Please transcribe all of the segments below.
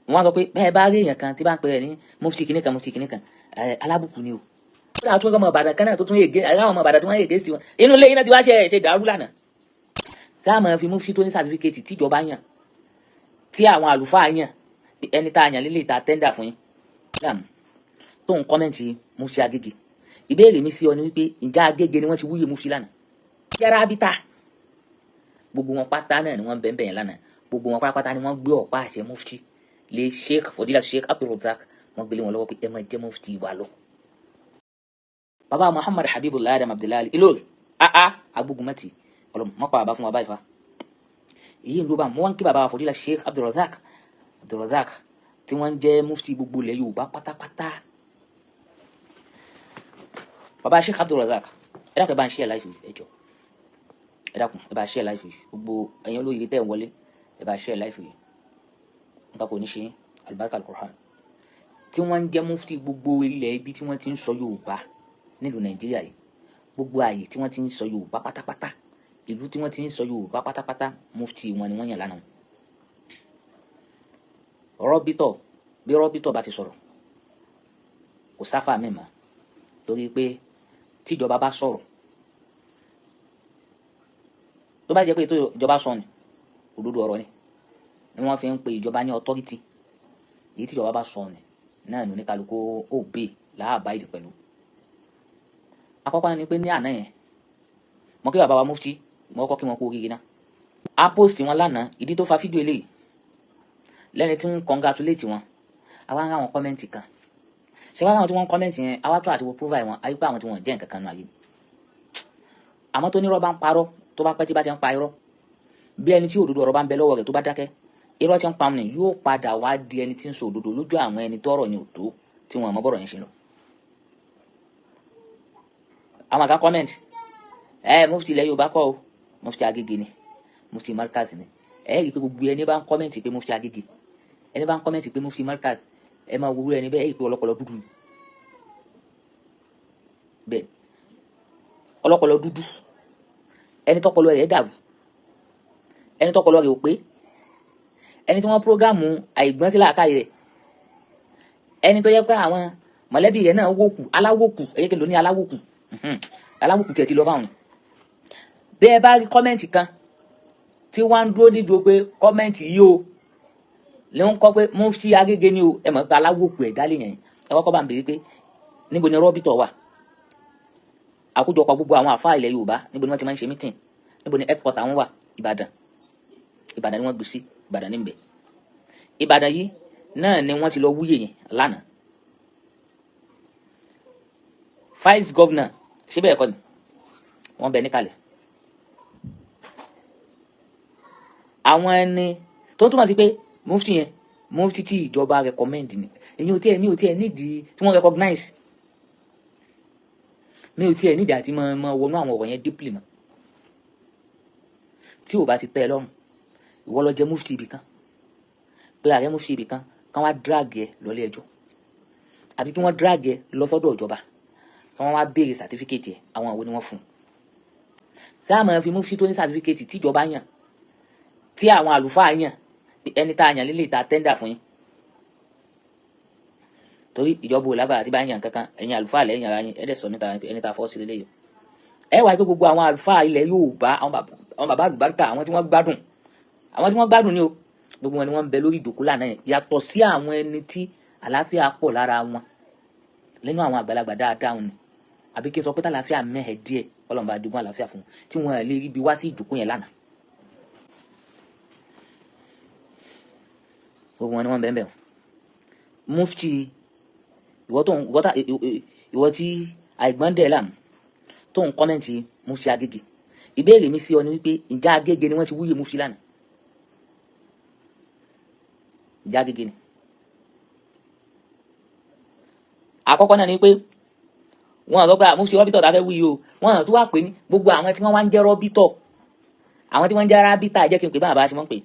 Wọ́n sọ pé bẹ́ẹ̀ bá rí èèyàn kan tí bá ń pè é ní mufti kìnìkan kan, mufti kìnìkan kan, alábùkù ni o. Ó dà tún ọmọ Ìbàdàn kan náà tó tún ègé àwọn ọmọ Ìbàdàn tí wọ́n ègé sí wọn inú ilé yìí náà ti wá ṣe dàrú lánàá. Tá a máa fi mufti tó ní sàtífíkẹ́tì tíjọba yàn, tí àwọn àlùfáà yàn, ẹni tá a yàn lílé ta tẹ́ndà fún yín tó ń comment mufti Agége. Ìbéèrè mi sí ọ ni wípé, ǹjẹ́ Agége ni wọ́n ti wúyè mufti lánàá? Yàrá abita gbogbo wọn pátá náà ni wọ́n bẹ́ẹ̀ bẹ́ẹ̀ lánàá. Gbogbo wọn pátá ni wọ́n gbé ọ̀pá àṣẹ mufti lé Sheikh Fodila Sheikh Abdulrazak, wọ́n gbélé wọn lọ́wọ́ pé ẹ máa jẹ́ mufti wa lọ. Baba Muhammad Habibullah Adam Abdullahi Ilori, aa agbógunmẹ́tì ọlọmọ mọ́pá bàbá fún wa báyìí fa èyí ń ló bá wọn kí bàbá Fodila Sheikh Abdulrazak tí wọ́n ń jẹ́ mufti gbogbo ilẹ̀ Yorùbá pátápátá. Bàbá Sheikh Abdulrazak, ẹ dákun, ẹ bá ń share live, ẹ jọ, ẹ dákun, ẹ bá share live. Gbogbo ẹ̀yin olóyè tẹ́ ń wọlé, ẹ bá share live yìí. Nǹkan kò ní ṣe, alibarika al-Qur'an. Tí wọ́n ń jẹ́ mufti gbogbo ilẹ̀ ibi tí wọ́n ti ń sọ Yorùbá nílùú Nàìjíríà yìí, gbogbo ààyè tí wọ́n ti ń sọ Yorùbá pátápátá, ìlú tí wọ́n ti ń sọ Yorùbá pátápátá, mufti wọn ni wọ́n yàn lánàá. Rọ́bítọ̀ bí rọ́bítọ̀ bá ti sọ̀rọ̀, kò sáfà mímọ́, torí pé tíjọba bá sọ̀rọ̀, tó bá jẹ́ pé ètò ìjọba sọ ni òdodo ọ̀rọ̀ ni wọ́n fi ń pe ìjọba ní authority. Èyí tíjọba bá sọ ni náà ní oníkálukú ó bè láàbá ìdí pẹ̀lú. Àkọ́kọ́ ni pé ní àná yẹn, mo kí bàbá wa mufti, mo kọ́kọ́ kí wọn kú oríire náà. A post wọn lánàá, ìdí tó fa fídíò eléyìí lẹ́ni tí ń congratulate wọn. Àwa ń ráwọn comment kan ṣé wàá ráwọn tí wọ́n ń comment yẹn, àwa tó àti wo profile wọn, ayé pé àwọn tí wọ́n jẹ́ nǹkan kan nù ayé. Àmọ́ tó nírọ́ bá ń parọ́, tó bá pẹ́ tí bá ti ń pa irọ́, bí ẹni tí òdodo ọ̀rọ̀ bá ń bẹ lọ́wọ́ rẹ̀, tó bá dákẹ́, irọ́ tí ń pa ni yóò padà wá di ẹni tí ń sọ òdodo lójú àwọn ẹni tọ́rọ̀ ni ò tó, tí wọn mọ bọ́rọ̀ yẹn ṣe lọ. Àwọn kan comment, ẹ mufti ilẹ̀ Yorùbá kọ́ o, mufti Agége ni, mufti Markaz ni. Ẹ rí i pé gbogbo ẹni bá ń comment pé mufti Agége, ẹni bá ń comment pé mufti Markaz, ẹ máa wúrú ẹni bẹ́ẹ̀, ẹ rí i pé ọlọ́pọlọ dúdú ni. Bẹ́ẹ̀, ọlọ́pọlọ dúdú, ẹni tọ́pọlọ rẹ̀ dàrú, ẹni tọ́pọlọ rẹ̀ ò pé, ẹni tí wọ́n program àìgbọ́n sí làákàyè rẹ̀, ẹni tó yẹ pé àwọn mọ̀lẹ́bí rẹ̀ náà wòkù aláwòkù, ẹ̀yẹ́ kí n lò ní aláwòkù, aláwòkù tiẹ̀ ti lọ báwọn. Bí ẹ bá rí comment kan tí wọ́n ń dúró nídùú pé comment yìí o lè ń kọ́ pé mufti Agége ni o, ẹ mọ̀ pé aláwòkù ẹ̀dá lè yẹn. Ẹ kọ́kọ́ bá ń bèrè pé níbo ni rọ́bìtọ̀ wà, àkójọpọ̀ gbogbo àwọn àfáà ilẹ̀ Yorùbá, níbo ni wọ́n ti máa ń ṣe meeting, níbo ni headquarter wọn wà? Ìbàdàn. Ìbàdàn ni wọ́n gbé sí, Ìbàdàn ní bẹ̀. Ìbàdàn yìí náà ni wọ́n ti lọ wúyè yẹn lánàá. Vice governor, ṣé bẹ́ẹ̀ kọ́ ni wọ́n bẹ níkàlẹ̀? Àwọn ẹni tó túmọ̀ sí pé mufti yẹn, mufti tí ìjọba recommend ni. Èyí ò tiẹ̀, mi ò tiẹ̀ nídìí tí wọ́n recognize, mi ò tiẹ̀ nídìí àti máa wọnú àwọn ọ̀rọ̀ yẹn deeply mọ́. Tí ò bá ti tẹ́ ẹ lọ́rùn, ìwọ lọ jẹ mufti ibì kan, pé ààrẹ mufti ibì kan kán wá drag ẹ lọlé ẹjọ́, àbí kí wọ́n drag ẹ lọ sọ́dọ̀ ìjọba, kí wọ́n wá béèrè certificate ẹ, àwọn àwo ni wọ́n fún un. Tí a máa fi mufti tó ní certificate tíjọba yàn, tí àwọn àlùfáà yàn, ẹni tá a yàn lílé ta tẹ́ndà fún yín, torí ìjọba ò lágbára tí bá ń yàn kankan. Ẹ̀yin àlùfáà lẹ́yìn ara yín, ẹ̀dẹ̀ sọ níta ẹni tá a fọ́ sí lélẹ́yìí. Ẹ wá pé gbogbo àwọn àlùfáà ilẹ̀ Yorùbá, àwọn bàbá àlùbáríkà, àwọn tí wọ́n gbádùn, àwọn tí wọ́n gbádùn ni o, gbogbo wọn ni wọ́n ń bẹ lórí ìjòkó lánàá yẹn, yàtọ̀ sí àwọn ẹni tí àlàáfíà pọ̀ lára wọn nínú àwọn àgbàlagbà dáadáa wọn ni, àbí kí n sọ pé tàlàáfíà mẹ́hẹ̀ díẹ̀, Ọlọ́run bá jogún àlàáfíà fún wọn, tí wọ́n lè rí bí wá sí ìjòkó yẹn lánàá. Gbogbo wọn ni wọ́n bẹ̀ ń bẹ̀. Mufti, ìwọ tó ń ìwọ tí àìgbọ́n dẹ̀ làm tó ń comment mufti Agége, ìbéèrè mi sí ọ ni wípé, ǹjẹ́ Agége ni wọ́n ti wúyè mufti lánàá? Ǹjẹ́ Agége ni? Àkọ́kọ́ náà ni pé wọ́n sọ pé mufti rọ́bìtọ̀ tá a fẹ́ wúyè o, wọ́n tún wá pè ní gbogbo àwọn tí wọ́n wá ń jẹ́ rọ́bìtọ̀, àwọn tí wọ́n ń jẹ́ rábìtà, jẹ́ kí n pè bá àbá ṣe wọ́n pè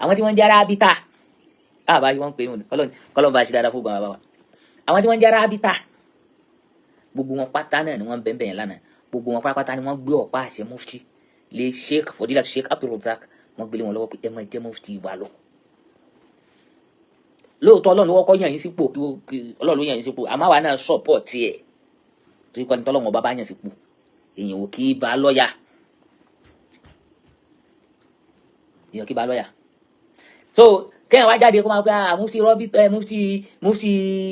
àwọn tí wọ́n ń jẹ́ rábìtà, àbá ṣe wọ́n pè kọ́lọ́n bá ṣe dáadáa fún bàbá wa, àwọn tí wọ́n ń jẹ́ rábìtà, gbogbo wọn pátá náà ni wọ́n bẹ́ẹ̀ bẹ́ẹ̀ lánàá. Gbogbo wọn pátápátá ni wọ́n gbé ọ̀pá àṣẹ mufti lé Sheikh Fodila Sheikh Abdulrazak, wọ́n gbélé wọn lọ́wọ́ pé ẹ máa jẹ́ mufti wa lọ. Lóòótọ́, Ọlọ́run ló kọ́kọ́ yàn yín sípò, kí Ọlọ́run ló yàn yín sípò, àmọ́ àwa náà support ẹ̀, torí kọ́ni tọ́lọ́run ọba bá yàn sípò, èèyàn ò kì í bá lọ́ọ̀yà, èèyàn kì í bá lọ́ọ̀yà. So kéèyàn wá jáde kó máa gbé, ah, mufti rọ́bì ẹ, mufti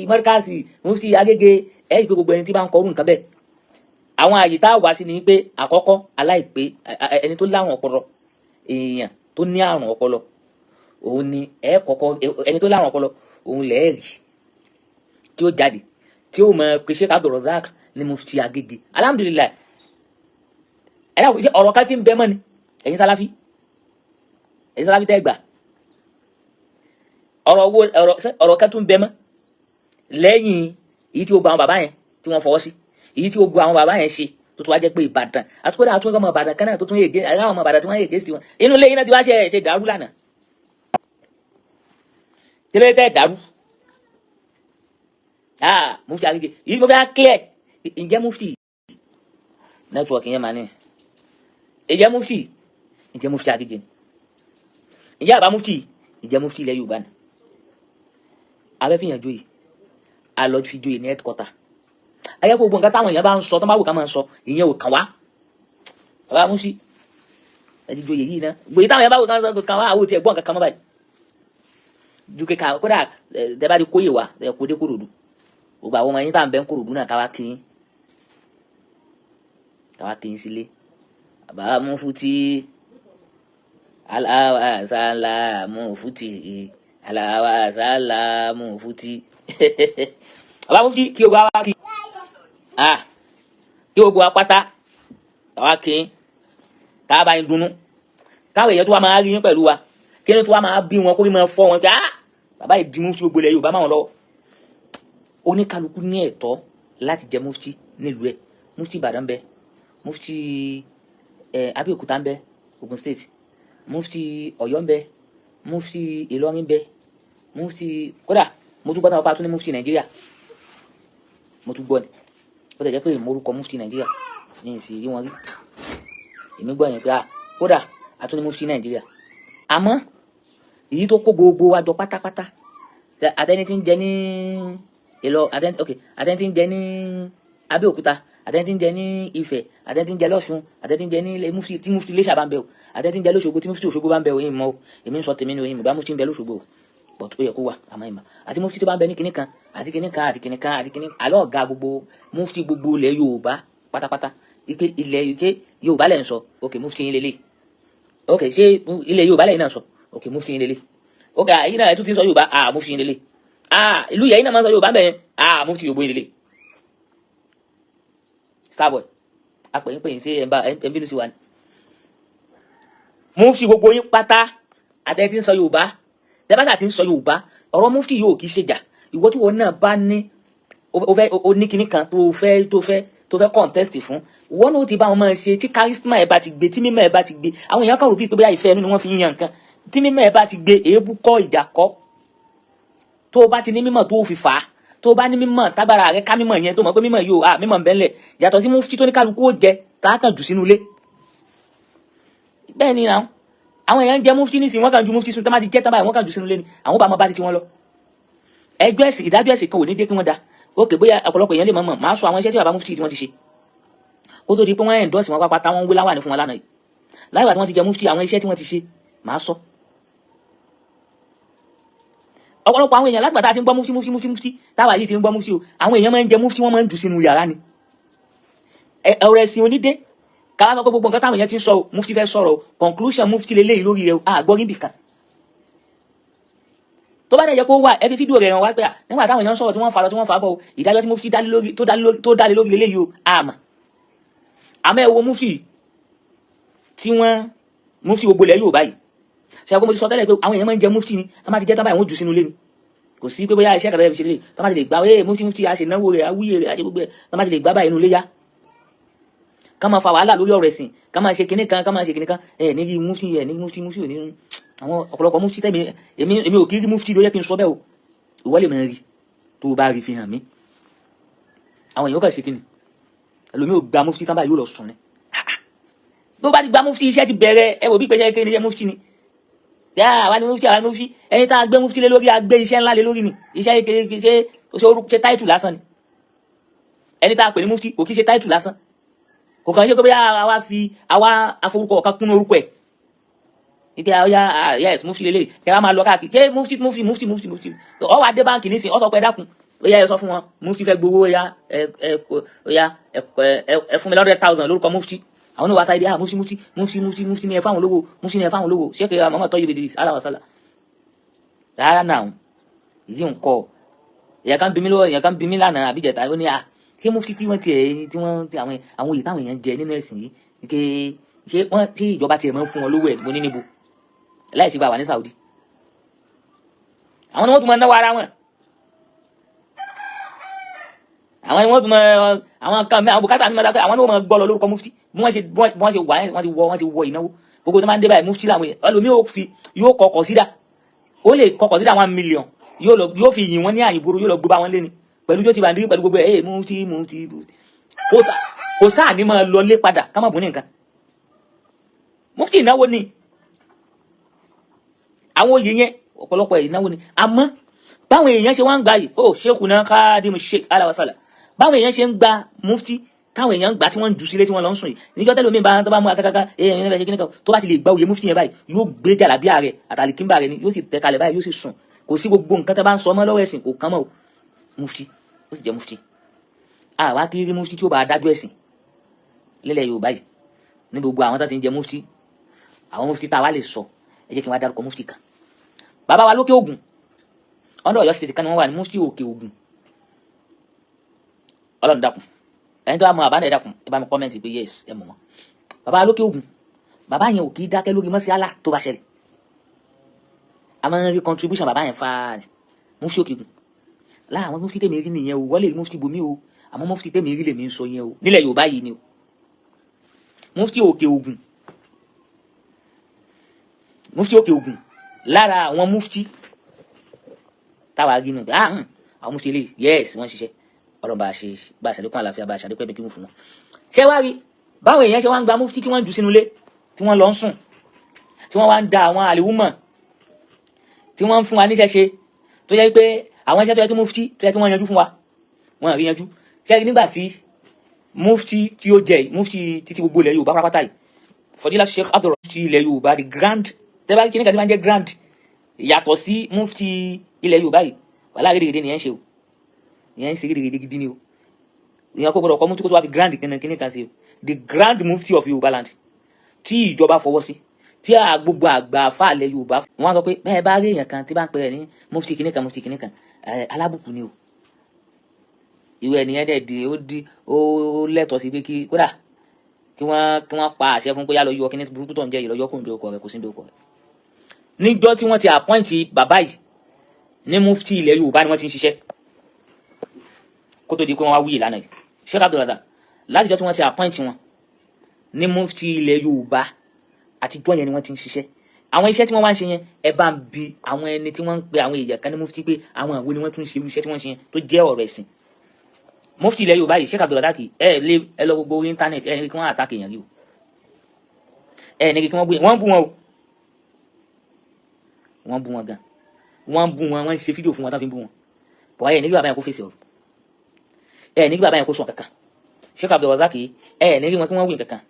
mọ́ríkàsì, mufti Agége. Ẹ rí i pé gbogbo ẹni tí bá ń kọrú nǹkan bẹ́ẹ̀, àwọn àyè tá a wá sí ni pé àkọ́kọ́, aláìpé, ẹni tó láwọn ọpọlọ, èèyàn tó ní àrùn ọpọlọ, òun ni ẹ kọ́kọ́. Ẹni tó láwọn ọpọlọ, òun lẹ́ẹ̀rì tí ó jáde tí ó mọ pé Sheikh Abdulrazak ní mufti Agége. Alhamdulillahi. Ẹ dákun, ṣe ọ̀rọ̀ kan tí ń bẹ mọ́ ni? Ẹ̀yin Sálàfí, ẹ̀yin Sálàfí tẹ́ gbà ọ̀rọ̀ wo, ọ̀rọ̀ kan tún bẹ mọ́ lẹ́yìn èyí tí ó gba àwọn bàbá yẹn tí wọ́n fọwọ́ sí, èyí tí ó gba àwọn bàbá yẹn ṣe, tó tún wá jẹ́ pé Ìbàdàn àtúkọ́dá àtúnkọ́ ọmọ Ìbàdàn kan náà tó tún yege àwọn ọmọ Ìbàdàn tí wọ́n yege sí wọn, inú ilé yín náà ti wá ṣe dàrú lánàá. Kílódé tẹ́ dàrú? Ah, mufti Agége yìí, mo fẹ́ clear. Ǹjẹ́ mufti network yẹn máa ní, ǹjẹ́ mufti Agége ni? Ǹjẹ́ àbá mufti, ǹjẹ́ mufti ilẹ̀ Yorùbá ni? Abẹ́ fìyàn joyè, alọ́ fi joyè ní headquarter. Ayé gbogbo nǹkan táwọn èèyàn bá ń sọ, tó bá wù ká máa ń sọ, ìyẹn ò kàn wá. Bàbá mufti, ẹ ti joyè yìí ná. Gbòye táwọn èèyàn bá wù ká sọ kò kàn wá. Àwọn ò tiẹ̀ gbọ́ nǹkan kan mọ́ báyìí ju kíkà. Kódà ẹ bá di kóyè wá, ẹ kó dé Kòròdú, gbogbo àwọn ọmọ yín tá à ń bẹ ń Kòròdú náà, káwá kí yín sílé. Bàbá mufti, aláwa sálà mufti, aláwa sálà mufti. Bàbá mufti, kí o wá kí, ah, kí o gbọ́ apáta káwá kí yín, káwá bá yín dunnú, káwọn èèyàn tó wá máa rí yín pẹ̀lú wa, kí ni tó wá máa bí wọn, kó rí máa fọ́ wọn pé, ah, bàbá yìí di mufti gbogbo ilẹ̀ Yorùbá máa wọn lọ́wọ́. Oníkálukú ní ẹ̀tọ́ láti jẹ mufti nílùú ẹ̀. Mufti Ìbàdàn bẹ, mufti Abẹ́òkúta ń bẹ, Ogun State, mufti Ọ̀yọ́ ń bẹ, mufti Ìlọrin ń bẹ, mufti, kódà mo tún gbọ́ táwọn pa tún ní mufti Nàìjíríà. Mo tún gbọ́ ni, ó tẹ̀ jẹ́ pé ìmọ̀rúkọ mufti Nàìjíríà ní ìsìn rí wọn rí. Èmi gbọ́ yẹn pé, ah, kódà a tún ní mufti Nàìjíríà. Àmọ́ èyí tó kó gbogbo wa jọ pátápátá, àtẹni tí ń jẹ ní ìlọ, àtẹni, ok, àtẹni tí ń jẹ ní Abẹ́òkúta, àtẹni tí ń jẹ ní Ifẹ̀, àtẹni tí ń jẹ lọ́ṣun, àtẹni tí ń jẹ ní ilé mufti, tí mufti Iléṣà bá ń bẹ o, àtẹni tí ń jẹ lóṣogbo, tí mufti Òṣogbo bá ń bẹ o, ìmọ̀ o. Èmi ń sọ tèmi ni o, ìmọ̀ bá mufti ń bẹ lóṣogbo o, but ó yẹ kó wà. Àmọ́ ìmọ̀ àti mufti tó bá ń bẹ ní kinní kan àti kinní kan àti kinní kan àti kinní, àlọ́ ọ̀gá gbogbo mufti gbogbo ilẹ̀ Yorùbá pátápátá, ike ilẹ̀ ike Yorùbá lẹ̀ ń sọ. Ok, mufti yín lélẹ̀. Ok, ṣé ilẹ̀ Yorùbá lẹ́yìn náà sọ? Ok, mufti yín lélẹ̀. Ok, ẹ̀yin náà ẹ̀ tún ti sọ Yorùbá. Ah, mufti yín lélẹ̀. Ah, ìlú yẹn náà máa ń sọ Yorùbá bẹ́ẹ̀. Ah, mufti Yorùbá yín lélẹ̀. Starboy apẹ̀yìn pẹ̀yìn, ṣé ẹ̀ ń bá ẹ̀ ń bínú sí wa ni? Mufti gbogbo yín pátá, àtẹ tí ń sọ Yorùbá, tẹ́bátà tí ń sọ Yorùbá, ọ̀rọ̀ mufti yóò kì í ṣèjà. Ìwọ tí wọn náà bá ní o fẹ́ o ní kinní kan tó fẹ́ contest fún, ìwọ náà ó ti bá wọn máa ṣe. Tí charisma ẹ bá ti gbé, tí mímọ́ ẹ bá ti gbé, àwọn èèyàn kan rò bíi pé bóyá ìfẹ́ ẹnu ni wọ́n fi ń yan nǹkan. Tí mímọ́ ẹ bá ti gbé, èébú kọ́, ìjà kọ́. Tó o bá ti ní mímọ́ tó o fi fà á, tó o bá ní mímọ́ tágbára rẹ ká mímọ́ yẹn, tó mọ̀ pé mímọ́ yóò, ah, mímọ́ ń bẹ́ńlẹ̀, yàtọ̀ sí mufti tó ní kálukú ó jẹ tá a kàn jù sínú ilé. Bẹ́ẹ̀ ni náà, àwọn èèyàn ń jẹ mufti nísìnyí, wọ́n kàn ju mufti sunu tó má ti jẹ́ tán báyìí, wọ́n kàn jù sínú ilé ni. Àwọn bá máa bá ti tiwọn lọ. Ẹjọ́ ẹ̀sìn, ìdájọ́ ẹ̀sìn kan ò ní dé kí wọ́n da. Ókè, bóyá ọ̀pọ̀lọpọ̀ èèyàn lè mọ̀ mọ̀, máa sọ àwọn iṣẹ́ tí bàbá mufti tí wọ́n ti ṣe kó tó di pé wọ́n endorse wọn pápátá, wọ́n ń wé láwàní fún wọn lánàá yìí. Láìpẹ́ tí wọ́n ti jẹ mufti, àwọn iṣẹ́ tí wọ́n ti ṣe máa sọ. Ọ̀pọ̀lọpọ̀ àwọn èèyàn lágbàtà ti ń gbọ́ mufti, mufti, mufti, mufti, táwa yìí ti ń gbọ́ mufti o, àwọn èèyàn máa ń jẹ mufti, wọ́n máa ń jù sínú yàrá ni. Ọ̀rọ̀ ẹ̀sìn onídé káwá sọ pé gbogbo nǹkan táwọn èèyàn ti ń sọ o, mufti fẹ́ sọ̀rọ̀ o, conclusion mufti lélẹ́yìí lórí rẹ̀ o, àgbọ̀ níbì kan. Tó bá dẹ̀ jẹ́ pé ó wà, ẹ fi fídíò rẹ̀ hàn wá pé à nígbà táwọn èèyàn ń sọ̀rọ̀, tí wọ́n fa lọ, tí wọ́n fa bọ̀ o, ìdájọ́ tí mufti dálé lórí tó dálé lórí lélẹ́yìí o, àmọ́ àmọ́ ẹ wo mufti tí wọ́n mufti gbogbo ilẹ̀ Yorùbá yìí. Ṣe àgọ́ mo ti sọ tẹ́lẹ̀ pé àwọn èèyàn máa ń jẹ mufti ni, tó bá ti jẹ́ tán báyìí, wọ́n jù sínú ilé ni. Kò sí pé bóyá iṣẹ́ kan tó fi ṣe lélẹ̀. Tó bá ti lè gbà ẹ mufti, mufti, a ṣe náwó rẹ̀, awúyè rẹ̀, a ṣe gbogbo ẹ̀. Tó bá ti lè gbà báyìí, inú ilé yá, ká máa fa wàhálà lórí ọ̀rọ̀ ẹ̀sìn, ká máa ṣe kinní kan, ká máa ṣe kinní kan. Ẹ ní rí mufti, ẹ ní mufti, mufti ò ní àwọn ọ̀pọ̀lọpọ̀ mufti tẹ́mi èmi ò kí rí mufti ló yẹ kí n sọ bẹ́ẹ̀ o. Ìwọ lè máa rí, tó o bá rí fi hàn mí. Àwọn èèyàn kàn ṣe kinní, ẹlòmíì ò gba mufti tán báyìí, yóò lọ sùn ni. Tó bá ti gba mufti, iṣẹ́ ti bẹ̀rẹ̀. Ẹ wò bí pẹ́ṣẹ́ kéde iṣẹ́ mufti ni. Yá, àwa ni mufti, àwa ni mufti. Ẹni tá a gbé mufti lé lórí, a gbé iṣẹ́ ńlá lé lórí ni. Iṣẹ́ kékeré ṣe ṣe orúkọ, ṣe title lásán ni. Ẹni tá a pè ní mufti kò kí ṣe title lásán. Kò kàn ṣe pé bóyá àwa fi àwa aforúkọ ọ̀kan kún orúkọ ẹ̀ ike ọya. Yes, mufti lélẹ̀ kẹ wá máa lọ káàkiri, ṣé mufti, mufti, mufti, mufti, mufti. Ọ wá dé báǹkì nísìnyí, ọ sọ pé, "Ẹ dákun, ó yá, ẹ sọ fún wọn, mufti fẹ́ gbowó. Ó yá, ẹ ẹ ó yá, ẹ ẹ fún mi 100,000 lórúkọ mufti." Àwọn náà wá sáyé dé, "Ah, mufti, mufti, mufti, mufti, mufti ni ẹ fáwọn olówó, mufti ni ẹ fáwọn olówó." Ṣé kí Muhammad Tayyib Idris aláwọ̀sálà rárá náà ìdí nǹkọ́. Èèyàn kan bí mi lọ́wọ́, èèyàn kan bí mi lánàá àbíjẹta, ó ní à ṣé mufti tí wọ́n tiẹ̀ tí wọ́n ti àwọn òye táwọn èèyàn jẹ nínú ẹ̀sìn yìí ké, ṣé wọ́n tí ìjọba tiẹ̀ máa ń fún wọn lówó ẹ̀? Mo ní níbo, láì sí gba wà ní Saudi, àwọn ni wọ́n tún máa náwó ara wọn, àwọn ni wọ́n tún máa àwọn kan mi, àwọn bùkátà mi máa dákẹ́, àwọn ni wọ́n máa gbọ́ lọ lórúkọ mufti. Bí wọ́n ṣe wà yẹn, wọ́n ti wọ ìnáwó gbogbo tó máa ń dé báyìí, mufti làwọn èèyàn. Ẹlòmíì yóò fi yóò kọkọ̀ sídà, ó lè kọkọ̀ sídà 1 million, yóò lọ, yóò fi yìn wọ́n ní àyìnbóró, yóò lọ gbé bá wọn lé ni pẹ̀lú jó ti bàndírí pẹ̀lú gbogbo ẹ̀. Mufti, mufti, mufti, kò sáà ní máa lọ lé padà ká má bùn ní nǹkan. Mufti ìnáwó ni àwọn oyè yẹn, ọ̀pọ̀lọpọ̀ ìnáwó ni. Àmọ́ báwọn èèyàn ṣe wá ń gba yìí, ó ṣéèkù náà káàdìmù sheik aláwasálà, báwọn èèyàn ṣe ń gba mufti, táwọn èèyàn ń gbà tí wọ́n ń jù sílé tí wọ́n lọ ń sùn yìí, níjọ́ tẹ́lẹ̀ omi bá tó bá mú akẹ́kọ̀ọ́ èèyàn yẹn bẹ́ẹ̀ ṣe kíní kan, tó bá ti lè gba oyè mufti yẹn báyìí, yóò gbé jàlábíà rẹ̀ àtàlìkínbà rẹ̀ ni, yóò sì tẹ̀ kalẹ̀ báyìí, yóò sì sùn. Kò sí gbogbo nǹkan tẹ́ bá ń sọ ọmọ lọ́wọ́ ẹ̀sìn, kò kán mọ́ o. Mufti ó sì jẹ́ mufti, àwa kí rí mufti tí ó bá dájú ẹ̀sìn nílẹ̀ Yorùbá yìí. Ní gbogbo àwọn tó ti ń jẹ mufti, àwọn mufti tá a wá lè sọ, ẹ jẹ́ kí n wá dárúkọ mufti kan, bàbá wa lókè Ògùn, ọ̀dọ̀ Ọ̀yọ́ State kan ni wọ́n wà ní, mufti Òkè Ògùn. Ọlọ́run dákun, ẹni tó bá mọ àbá náà, ẹ dákun, ẹ bá mi comment pé yes, ẹ mọ̀ wọ́n. Bàbá lókè Ògùn, bàbá yẹn ò kì í dákẹ́ lórí mọ́sí àlà tó bá ṣẹlẹ̀. A máa ń rí contribution bàbá yẹn fáà ní mufti Òkè Ògùn. Lára àwọn mufti tèmi rí nìyẹn o. Wọ́n lè rí mufti bomi o, àmọ́ mufti tèmi rí lèmi ń sọ yẹn o, nílẹ̀ Yorùbá yìí ni o, mufti Òkè Ògùn. Mufti Òkè Ògùn lára àwọn mufti táwa rí nù pé ah, àwọn mufti eléyìí, yes, wọ́n ṣiṣẹ́. Ọlọ́run bá a ṣe, bá a ṣàlékún àlàáfíà, bá a ṣàlékún ẹ̀mí kíkún fún wọn. Ṣé wá rí báwọn èèyàn ṣe wá ń gba mufti tí wọ́n ń jù sínú ilé tí wọ́n lọ ń sùn, tí wọ́n wá ń da àwọn àlèwúmọ̀ tí wọ́n ń fún wa níṣẹ́ ṣe, tó yẹ pé àwọn iṣẹ́ tó yẹ kí mufti tó yẹ kí wọ́n yanjú fún wa, wọ́n rí yanjú. Ṣé rí nígbà tí mufti tí ó jẹ mufti títí gbogbo ilẹ̀ Yorùbá pátápátá yìí, Fadila Sheikh Abdul, mufti ilẹ̀ Yorùbá, the grand, tẹ́bá kí ní kàtí máa ń jẹ́ grand yàtọ̀ sí mufti ilẹ̀ Yorùbá yìí, wàhálà rédèrèdè nìyẹn ń ṣe o. Ìyẹn ń ṣe rédèrèdè gidi ni o. Ìyẹn kò gbọdọ̀ kọ́ mufti kó tó wá fi grand kíní kan sí o. The grand mufti of Yorùbá land tí ìjọba fọwọ́ sí, tí a gbogbo àgbà àfàlẹ̀ Yorùbá, wọ́n á sọ pé bẹ́ẹ̀ bá rí èèyàn kan tí bá ń pè é ní mufti kíní kan, mufti kíní kan, alábùkù ni o. Ìwé ẹnìyẹn dẹ̀ di ó di ó lẹ́tọ̀ọ́ sí pé kí kódà kí wọ́n pa àṣẹ fún pé yá lọ yọ kíní burúkú tó ń jẹ́ yìí, lọ yọkùn bí okọ̀ rẹ̀ kò sí bí okọ̀ rẹ̀. Níjọ́ tí wọ́n ti appoint bàbá yìí ní mufti ilẹ̀ Yorùbá ni wọ́n ti ń ṣiṣẹ́ kó tó di pé wọ́n wá wúyè lánàá yìí. Sheikh Abdulrazak, látijọ́ tí wọ́n ti appoint wọn ní mufti ilẹ̀ Yorùbá, àtijọ́ yẹn ni wọ́n ti ń ṣiṣẹ́. Àwọn iṣẹ́ tí wọ́n wá ń ṣe yẹn, ẹ bá ń bi àwọn ẹni tí wọ́n ń pe àwọn èèyàn kan ní mufti pé àwọn àwo ni wọ́n tún ń ṣe irú iṣẹ́ tí wọ́n ń ṣe yẹn tó jẹ́ ọ̀rọ̀ ẹ̀sìn. Mufti ilẹ̀ Yorùbá yìí, Sheikh Abdulrazak, ẹ lé ẹ lọ gbogbo orí internet, ẹ ní kí wọ́n attack èèyàn rí o, ẹ ní kí wọ́n bú wọ́n, bú wọn o, wọ́n bú wọn gan, wọ́n bú wọn, wọ́n ń ṣe fídíò fún wọn tán fi ń bú wọn bọ̀. Ẹ ní kí bàbá yẹn kó fèsì ọ̀rọ̀, ẹ ní kí bàbá yẹn kó sọ kankan. Sheikh Abdulrazak, ẹ ní rí wọn kí wọ́n wí kankan.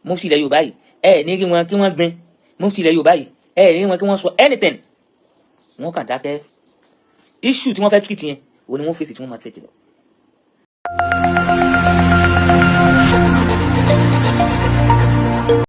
Mufti ilẹ̀ Yorùbá yìí, ẹ ní rí wọn kí wọ́n gbin. Mufti ilẹ̀ Yorùbá yìí, ẹ ní rí wọn kí wọ́n sọ anything. Wọ́n kàn dákẹ́. Issue tí wọ́n fẹ́ treat yẹn, òun ni wọ́n fèsì tí wọ́n máa treat lọ.